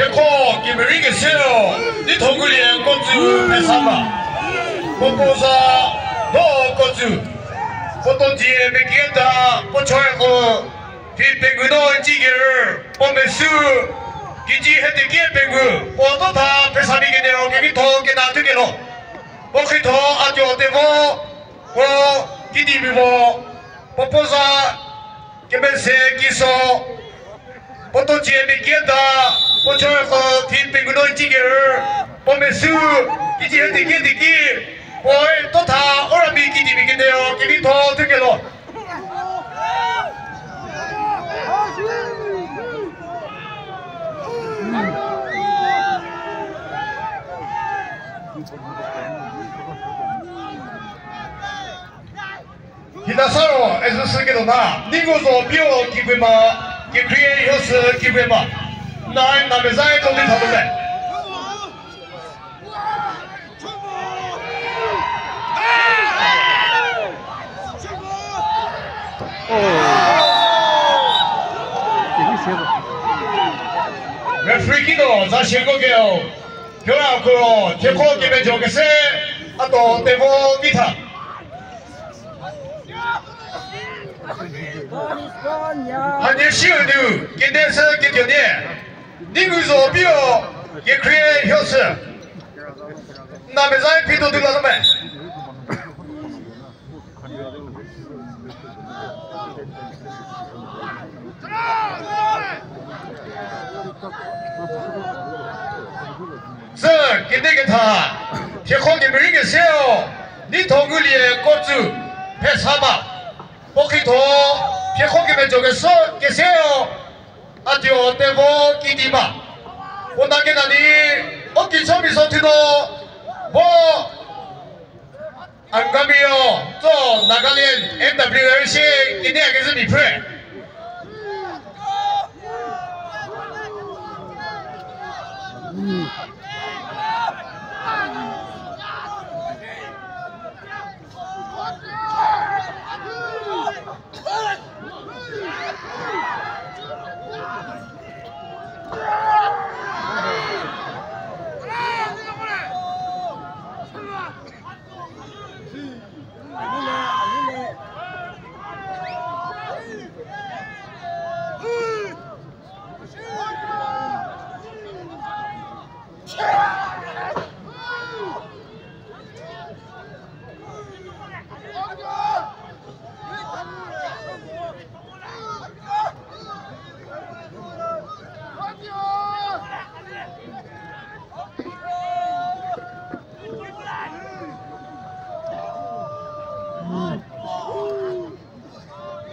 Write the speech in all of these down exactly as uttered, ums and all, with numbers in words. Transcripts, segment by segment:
Kho kemeri keseu, di thokulie kotsü pesa ma. Popoza do kotsü. Poto die mekie ta, po choi ko, phi pengou no inchi ker, po mesu, kiji hete kie pengou, po to tha pesa mi kene ro kemi tho kena tu kelo. Po khitho a tio tevo, po kidi mi vo, popoza, kemese kiso, poto cie mi kieta, po choi ko phi pengou no inchi ker, po mesu, kiji hete kie tiki, po e to tha, ora mi kidi mi kene ro, kemi tho tu kelo. Hita saro, ezü sü ketuo na, ningu zo pio kikwe ma, kekhrie hio sü kikwe ma. Nai na mezai to di thatuo le. Referee kino za shie ko keo. Kio ra kuro, thie kho kemejo kese, a to tevo vi tha. Hanie shiu nu, kene sü ketuo nie. Ningu zo pio, kekhrie hio sü. Na mezai phi to di la me. Sü, kide ketha, thie kho kemeri keseu, di thokulie kotsü, pesa ma. Po khitho, thie kho kemejo kesü, keseu, a tio tevo kidi ma. Kona kena di, o kicho mi so thuno, bo, Angami-o, tso Nagaland M W R C kine a kezü mi phre.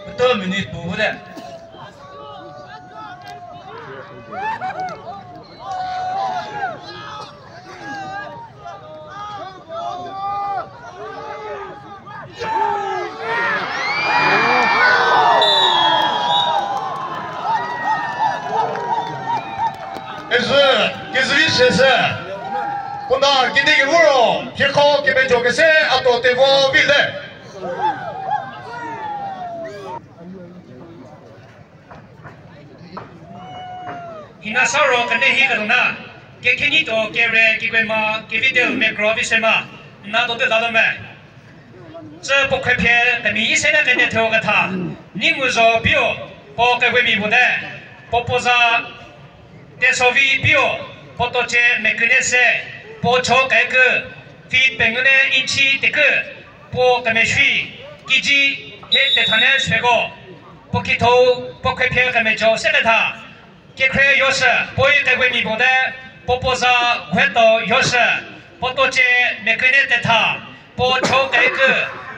Pete minute puo vote. Ezü, kezüvi sese. Kona kidi kevoro, thie kho kemejo kese, a to tevo vi le. Hina saro kene hi kaduna, kekhenyi to kere kikwe ma, kevi teu mekro vi se ma, na to te za do me. Tsü puo khepie kemi yi se ne kene theu ketha, ni ngu zo pio, puo kewemi puo te, puo puo za, Tesovi pio, puo toce meküne se, puo cho kekü, feet pengou ne inch tekü, puo kemeshü, kiji, hie tethane süko, puo kithou, puo khepie kemejo se ketha, kekhrie yoshü, puoe kewemi puo te, puo puo za, gheto yoshü, puo toce meküne tetha, puo cho kekü,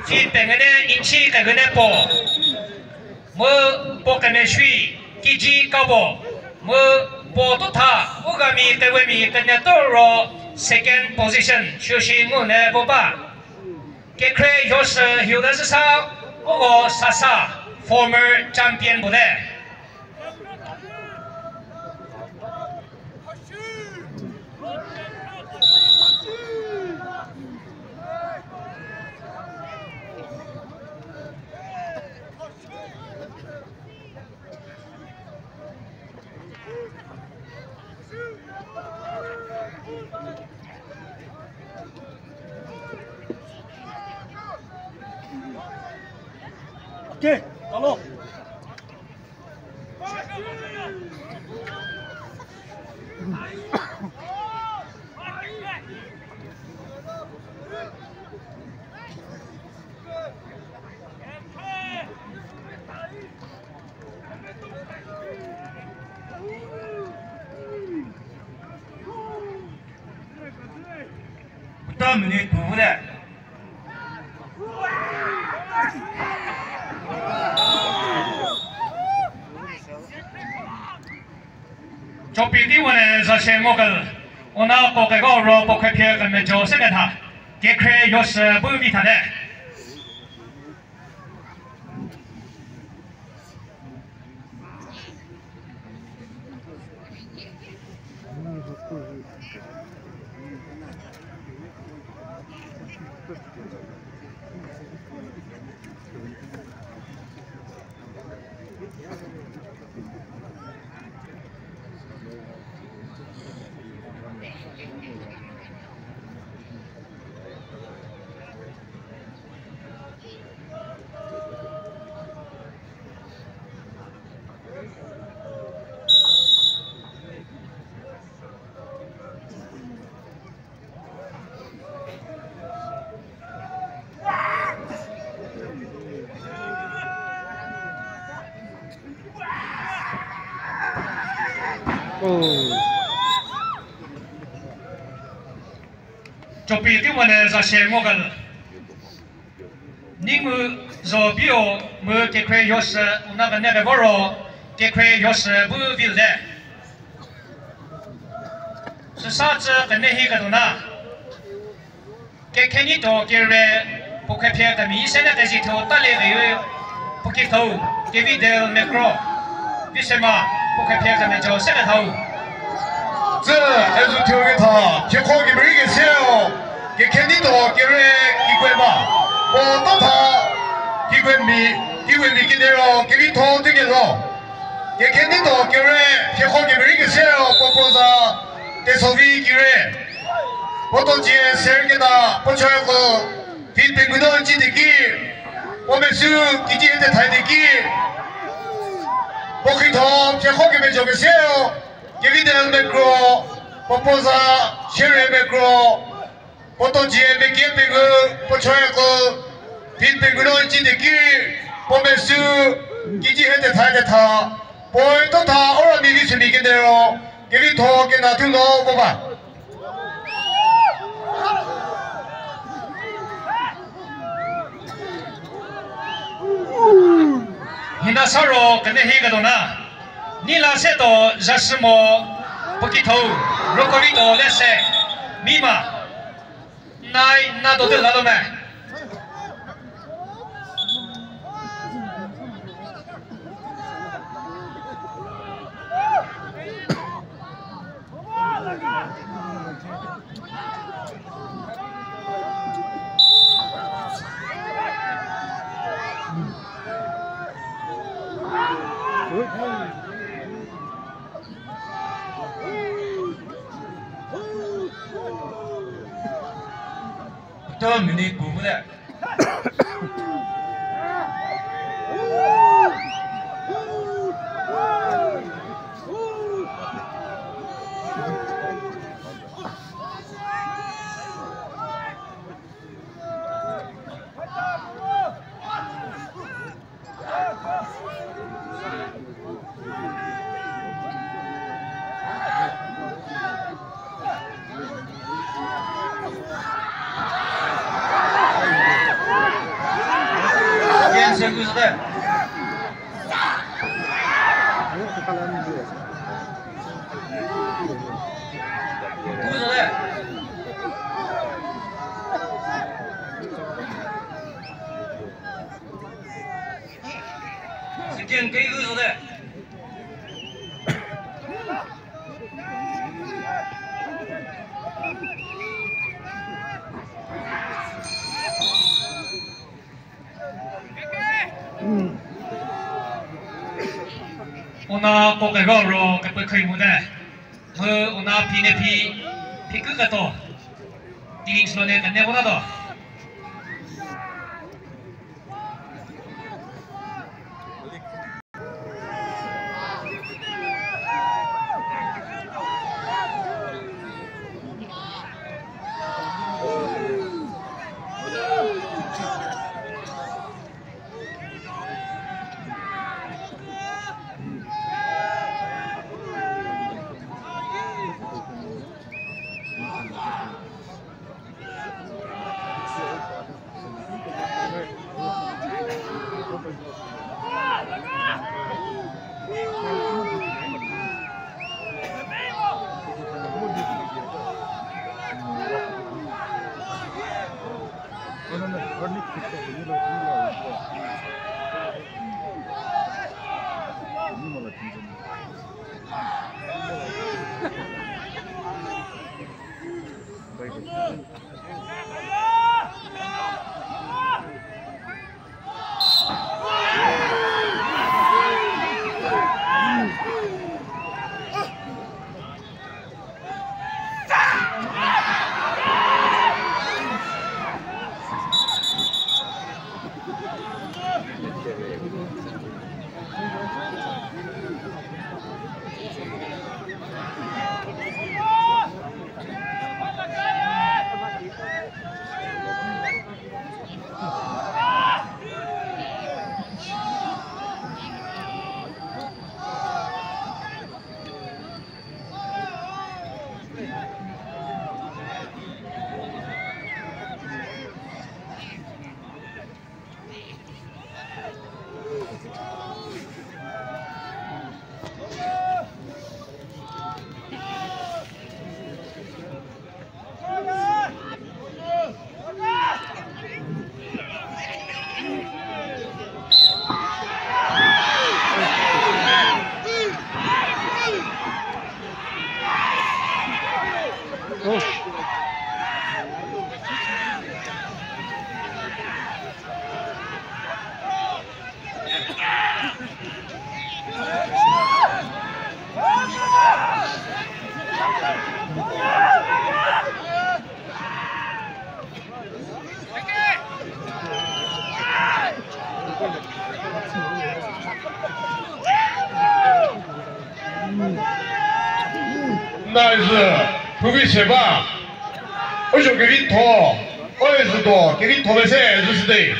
feet pengou ne inch keküne puo. Mu puo kemeshü, kiji kabo. Mu puo tutha, u gami kewemi kene to ro second position, shüshi ngu ne vo ba. Kekhrie yoshü hiu de züsa, uko Sasa, former champion puo te. Ke, alo. Puta minute puo le. Chopi ki wane za se ngokel. Ona ko keko ro puo khepie kemejo se ketha. Kekhrie Yose bu vi tha le. Chopi ki wane za se ngokel. Ningu zo bio mu Kekhrie Yose una kene kevoro, Kekhrie Yose bu vi le. Süsa tsü kene hi kedona. Kekhenyi to kere, puo khepie kemeyie se ne kezitho talie keyo, puo kithou, Kevidel Mekro, Visema, puo khepie kemejo se kethau. Tsü, ezu thio ketha, phiekho kemerei keseo, kekhenyi to kere, kikwe ba, puo to tha, kikwe mi, kikwe mi kedero, kevitho tuo kelo. Kekhenyi to kere, phiekho kemerei keseo, puo puo za, Tesovi kire. Puo to cie ser keta, puo choi ko, phi pengou no nci teki, puo mesü kiji tethai teki, puo khitho, phiekho kemejo keseo, Kevidel Mekro, puo puo za, Shere Mekro, puo to cie mekie pengou, puo choi ko, phi pengou no nci teki, puo mesü kiji he tethai tetha, puo to tha, ora mi vi sümi kedero, kevitho kena thu no puo ba. Hina sa ro kene hi kedona. Nila se to zasi mo puo kithou, roko vi to lese, mima. Nai, na to te la lo me. Puta minute puo le. Second kei u zo te. Ona puo kegau ro kepekhrei mu te. Mu ona phi ne phi, phi kü keto. Team slow ne kene kota to. Nai zü, phuvi se ba. Ojo kevitho, oi zü do, kevitho le se, zü sü de.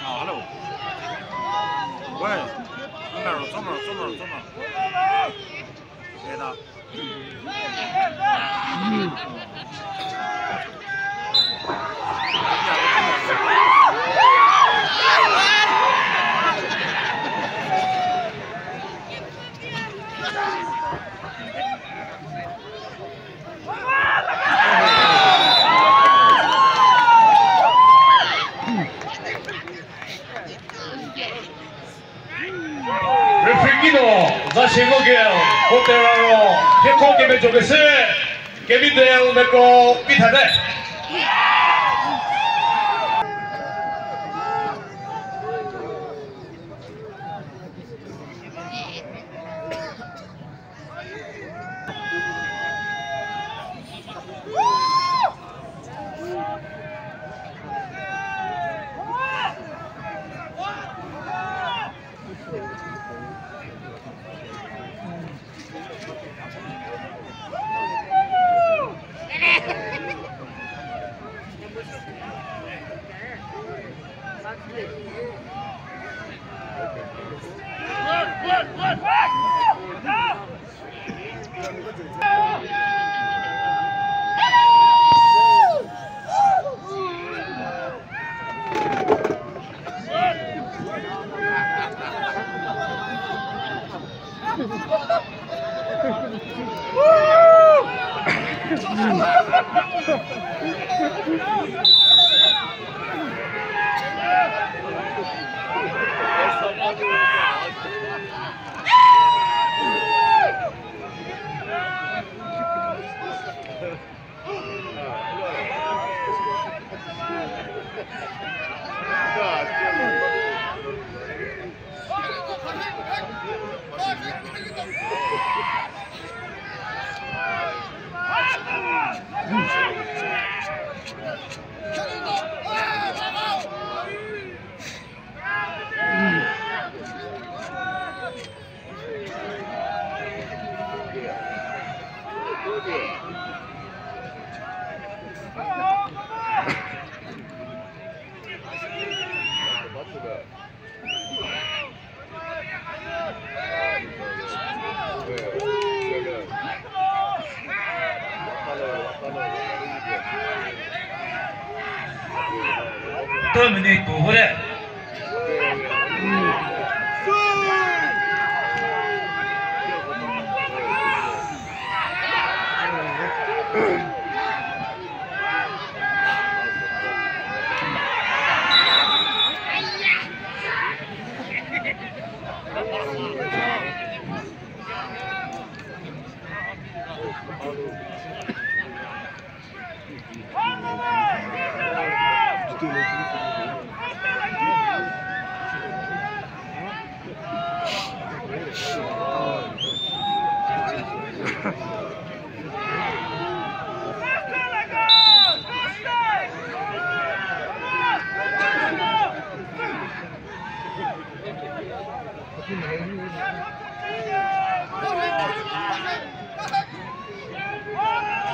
Ah, hello. Wei, n na ro, tsoma ro, tsoma ro, tsoma ro. Eda. Referee kino, za shie ngo ke, kotera ro, hieko kemejokeshü, Kemidel Meko Pithate. Two minute puo vote.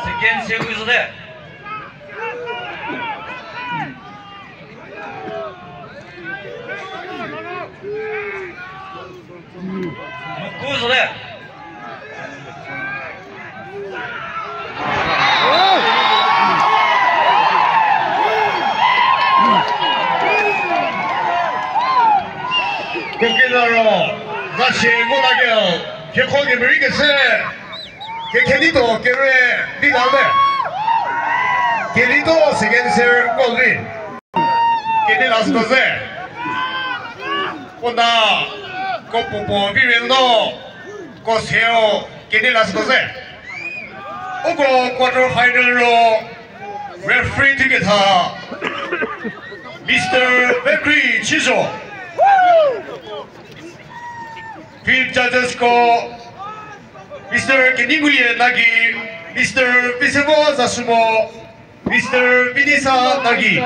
Second series de. Mokuzü de. Kokilaro, za shie ngo la ke, kekho kemerei kese, kekhe di to kere di la de. Kedi to second ser ngo vi. Kedi la sü ze. Kona, ko puo puo vi rei no, ko seo, kedi la sü ze. Uko quarter final ro referee ticket ha Mister Vekri Chizo. Field judges ko Mister Keningulie Nagi, Mister Visevo Zasumo, Mister Vinisa Nagi.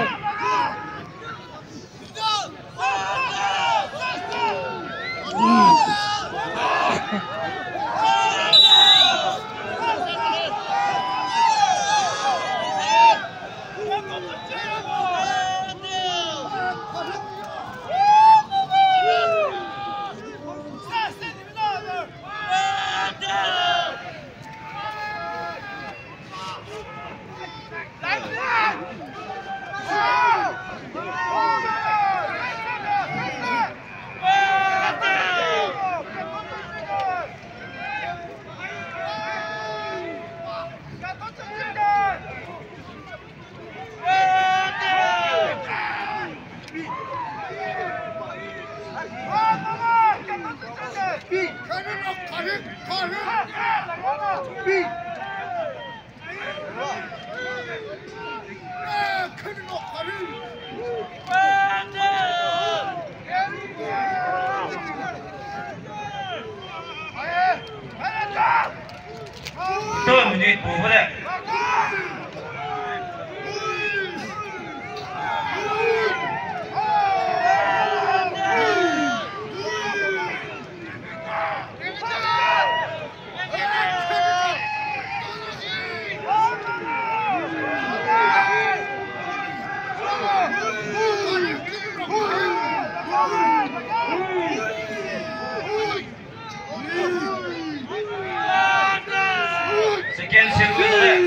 Two minute puo vote. Second set winner.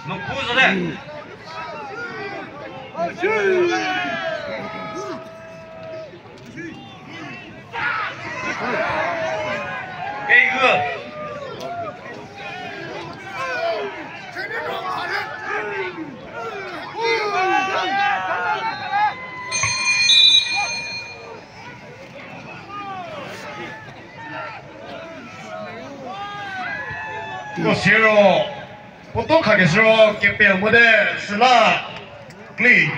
Mokhu zo le. Ko siro, puo to khakeshiro kepel mo de süla, clean.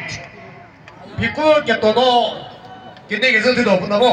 Phiko keto no, kene kezhü thito puo na mo.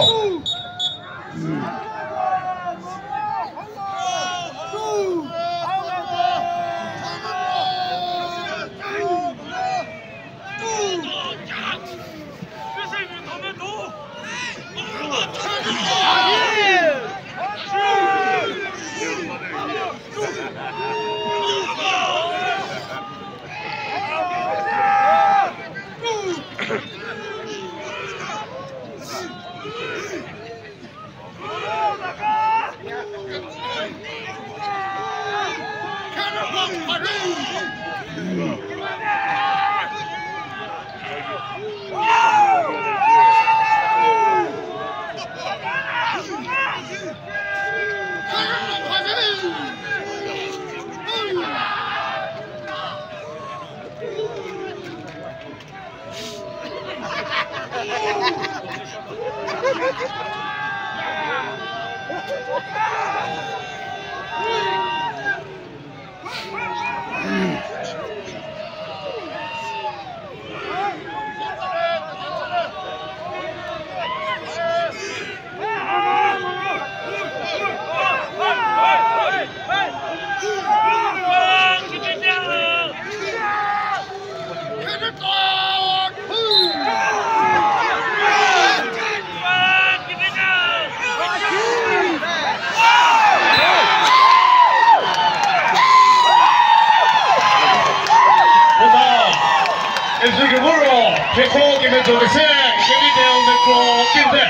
Ezhü kevoro, kekho kemejo kese, kevitho mekro kinte.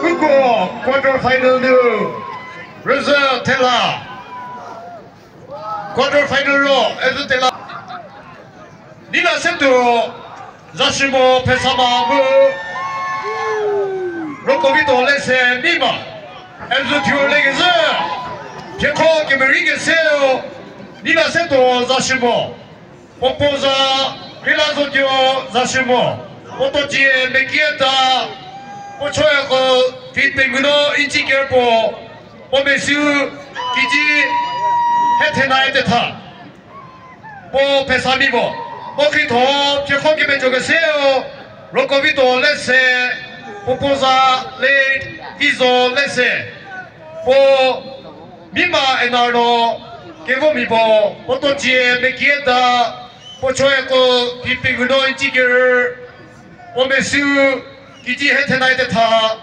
Uko quarter final nu, rüzhü thela. Quarter final ro, ezhü thela. Nina setuo, Zashimo Phesama mu, Rokovito Lese Mima, ezhü thuo lekezhü, kekho kemerei keseu, Nina setuo Zashimo. Puo puo za, Krila Zotuo Zashimo, puo tocie Mekieta, puo choeko feet pengou no inch ker puo, puo mesiu kiji hethenai tetha. Puo Phesami mo, puo khritho, phiekho kemejo keseu, Rokovito Lese, puo puo za late Tizo Lese, puo Mima Enarno, kevo mi puo, puo tocie Mekieta, puo choeko feet pengou no inch ker, puo mesiu kiji hethenai tetha,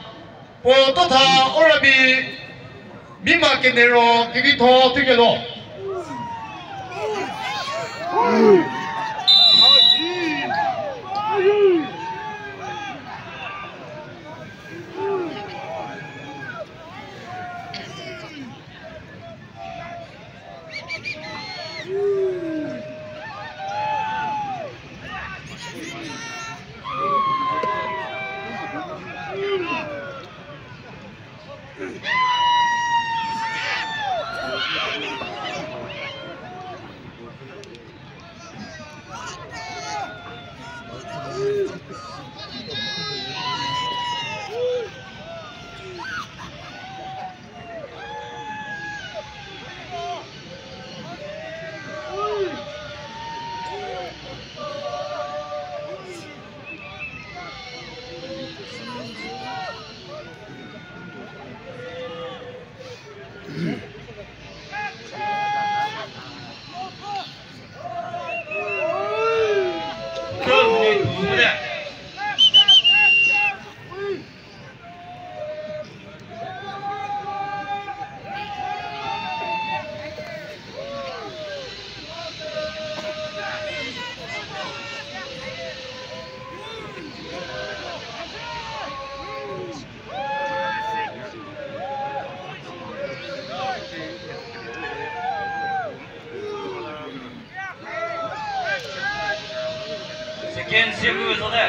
puo totha orami Mima Kenero kevitho thukelo. Second siu zo te.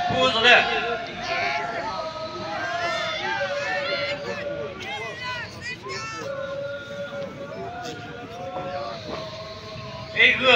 Pu zo te. Ei gü.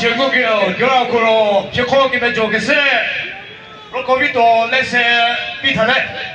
Chüngukeu, Kirakuo ro, Chüko Kemejo kese, Rokovito lese, Peter le.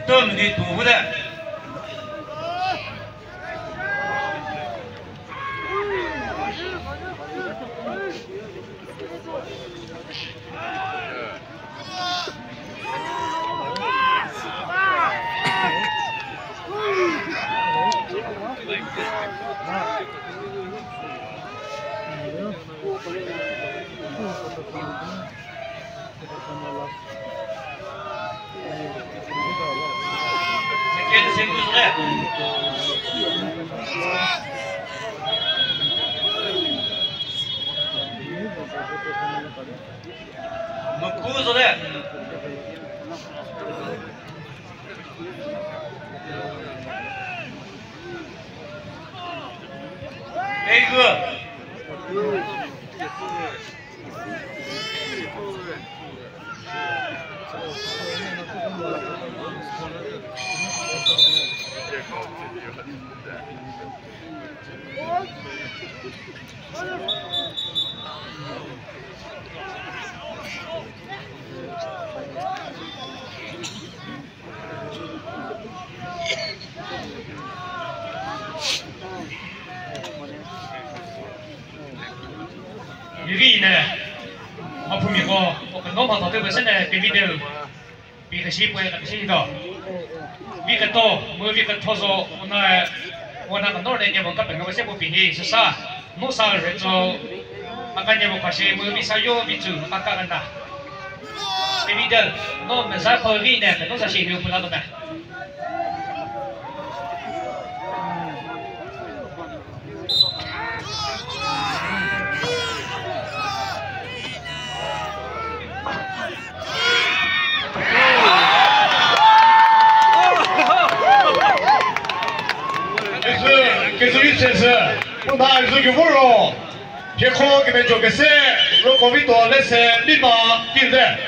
Tüm di tu bu de. Mükhu zo le. Ei gü. Vivine, mhaphumia ko, o keno mhatho te pese ne, Vivine. Pi kesi puoe kesi do. Vi keto, mu vi ketho zo, una, una keno ne nieko ka pengou se puo pi hi, süsa, no sa re zo, a ka nieko ka shi, mu vi sa yo, vi zu, a ka kena. Pi vi de, no meza ko vi ne, no sa shi hiu pula do me. Kezü, kezü sesü, puna kezü kevor ro, Chüko Kemejo kese, Rokovito lese, Lima, Tilde.